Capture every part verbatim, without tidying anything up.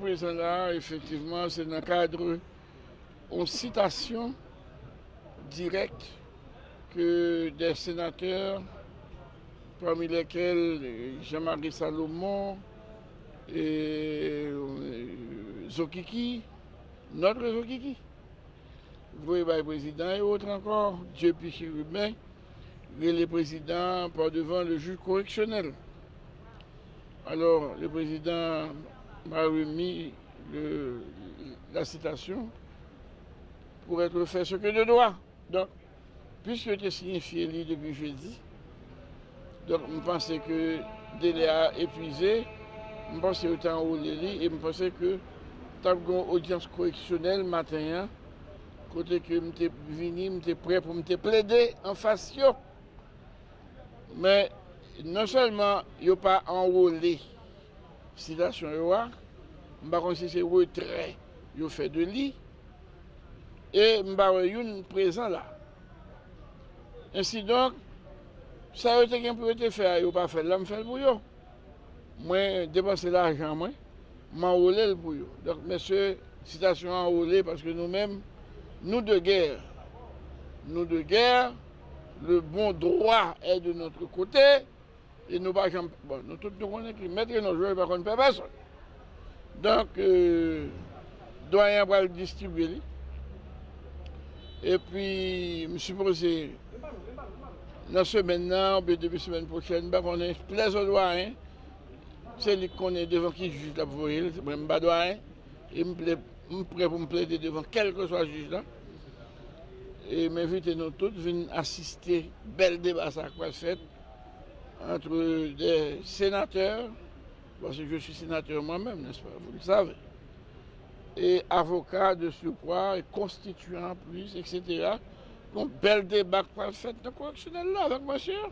Prezan la, efektivman, se nan kad yon sitasyon dirèk ke de senatè, pami lèkèl Jean-Marie Salomon, e, Zokiki, nòt Zokiki, voye bay prezidan e wòt ankò, Dieupi Chérubin, rele prezidan pa devan le jij koreksyonèl. Alors, le président m'a remis le, la citation pour être fait ce que de droit. Donk, piske yo te siyifye li depi jedi, donk, m panse ke delè a epwize, m panse yo te anwole li, e m panse ke t ap gen yon odyans koreksyonèl maten an, kote ke m te vini, m te prè pou m te plede anfas yo. Men, non sèlman yo pa anwole sitasyon yo a, m pa konn si se retrè yo fè de li, e m pa wè youn prezan la. Ensidonk, sa yo te gen pou yo te fè a, yo pa fè l la, m fè l pou yo. Mwen depanse lajan mwen, m anwole l pou yo. Donk, mesye, sitasyon an anwole paske nou menm, nous de guerre. Nous de guerre, le bon droit est de notre côté, e nou pa janm, bon, nou tout nou konnen ke mèt Reno Jòj pa konn pè pèsonn. Donk, euh, dwayen an pral distribye li. Epi, m sipoze, nan semèn nan, oubyen depi semèn pwochèn, m pa konnen, plèzò dwayen, se li k konnen devan ki jij l ap voye l, mwen m pa dwayen, e m ple-, m prè pou m plede devan kèlkeswa jij la. E m envite nou tout vin asiste bèl deba sa k pral fèt entre des sénateurs, parce que je suis sénateur moi-même, n'est-ce pas? Vous le savez. Et avocat de surcroît, et constituant en plus, et cetera. Yon bèl deba k pral fèt nan koreksyonèl la avèk mesye yo,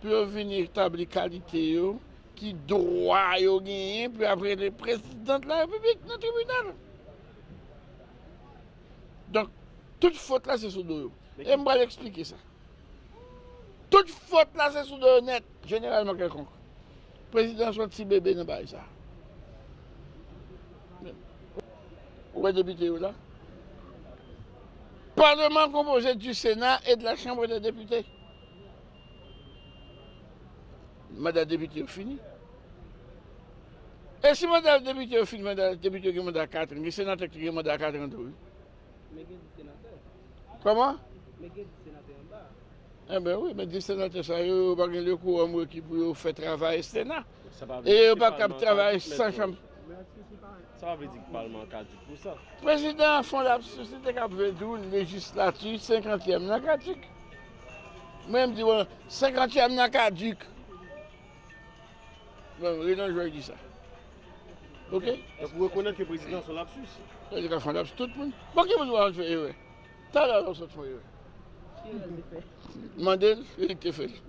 pou yo vin etabli kalite yo, ki dwa yo genyen pou y ap rele prezidan de la repiblik nan tribinal. Donk, tout fòt la se sou do yo. E m pral eksplike sa. Tout fòt la se sou do yo nèt, jeneralman kèlkonk. Prezidan se yon ti bebe nan bagay sa. Ou wè depite yo la? Parlement composé du Sénat et de la Chambre des députés. Manda depite yo fini. E si manda depite yo fini, manda depite yo gen manda kat an, gen senatè ki gen manda kat an tou, wi. Men gen dis senatè. Kòman? Men gen dis senatè anba. Enben wi, men dis senatè sa yo, yo pa gen le kowòm reki pou yo fè travay Sena. E yo pa kab travay san chanm. Sa pa vle di ke palman an kadik pou sa. Prezidan an fè yon lapsis, li te kab vle di w lejislati senkantyèm nan kadik. Mwen, m di, bon, senkantyèm nan kadik. Bon, Renan Jòj di sa. Oke? Donk, ou rekonèt ke prezidan se yon lapsis? Li ka fè yon lapsis, tout moun. Bon, ki moun ki pa konn fè erè? Talè a w sot fè erè. Ki erè l te fè? Mande l, se li ki te fè l.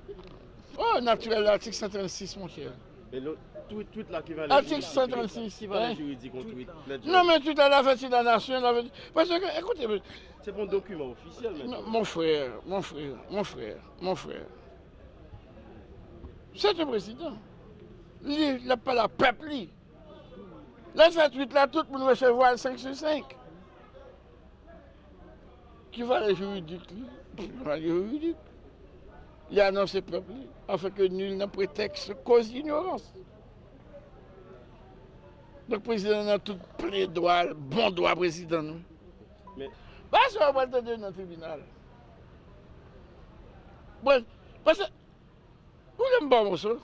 Oh, natirèl, atik san trannsis, monchè. Men lòt, tweet, tweet la ki valè jiridik li? Atik san trannsis, ki valè jiridik yon tweet? Non, men tweet la, l a fè ti la nasyon, l a fè, paske, ekoute, se pa yon dokiman ofisyèl, men. Non, mon frère, mon frère, mon frère, mon frère. Se te prezidan. Li, l ap pale a pèp li. Lè l fè tweet la, tout moun resevwa l senk sou senk. Ki valè jiridik li? Valè jiridik. Li anonse pèp li, afin que nul n'en prétexte cause d'ignorance. Donk, prezidan nan tout plen dwa l, bon dwa prezidan nou. Men, pa sa w pral tande nan tribinal. Bon, paske, ou janm ba w moso.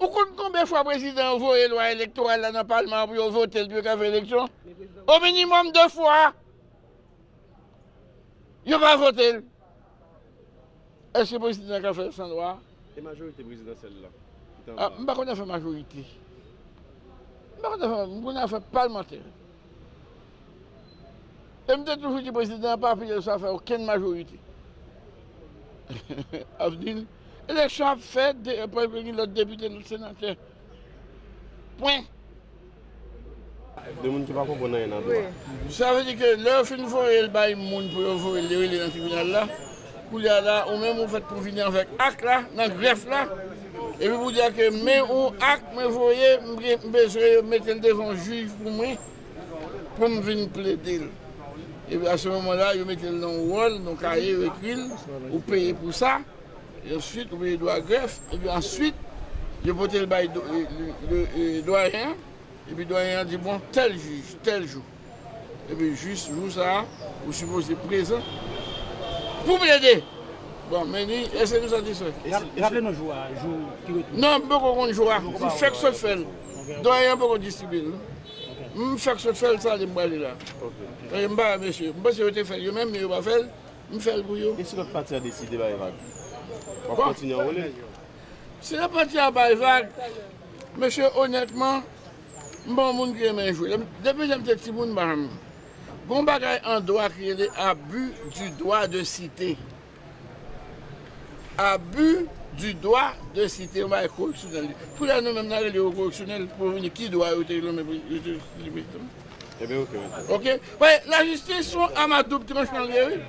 Ou konn konbyen fwa prezidan yo voye lwa elektoral la nan palman an pou yo vote l, pou yo ka fè eleksyon? O minimòm de fwa. Yo pa vote l. Èske prezidan ka fè l san lwa? E majorite prezidansyèl la? Ah, m pa konn afè majorite. M pa konn afè, m konn afè palmantè. E m te toujou di prezidan an pa apiye l sou afè okenn majorite. Avnil, eleksyon ap fèt, de, pou gen lòt depite, lòt senatè. Pwen. De moun ki pa konprann anyen nan dwa. Sa vle di ke lè yo fin voye l bay moun pou yo voye l rele nan tribinal la, koulye a la, ou menm ou fèt pou vini avèk ak la, nan grèf la, Epi pou di ke men yon ak mwen voye, m gen, m bezwen yo mete l devan jij pou mwen, pou m vin plede l. Epi a se moman la, yo mete l nan yon wòl, nan yon kaye, yo ekri l, ou peye pou sa. E answit, ou peye dwa grèf. Epi answit, yo pote l bay do-, e, le, e, dwayen an. Epi dwayen an di, bon, tèl jij, tèl jou. Epi jis jou sa a, ou sipoze prezan pou plede. Bon, men ni, èske nou satisfè? Rap-, raple nou jou a, jou ki ret. Non, m poko konn jou a. M fèk sot fè l. Dwayen an poko distribye l, non. M fèk sot fè l, sa ale m prale la. E m pa wè mesye. M panse yo te fè l yo menm, men yo pa fè l. M fè l pou yo. E si lòt pati a deside bay vag? W ap kontinye anwole l? Si lòt pati a bay vag, mesye, onètman, m pa yon moun ki renmen jwe. Lè m, depi lè m te timoun, m pa janm. Gon bagay an dwa ki rele abus du droit de cité. Abus du droit de cité, yon bagay koreksyonèl. Pou lè nou menm, n a rele yo koreksyonèl, pou vini ki dwa yo te, yo te, yo te, Ebyen, oke, oke. Oke? Wè, lajistis se yon ama doub tranchman l ye, wi.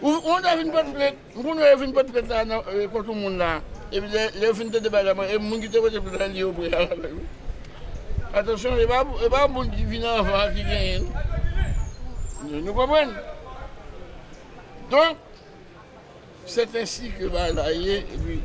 Ou, ou ta vin pote plent, m konnen yo vin pote plent la nan, e, kont yon moun la. Epi lè, lè yo fin tande bagay la, e moun ki te pote plent la, li yo pre al avè l, wi. Atansyon, e pa, e pa moun ki vin anvan an ki genyen l. Nou, nou konprann? Donk, c'est ainsi que bagay la ye, epi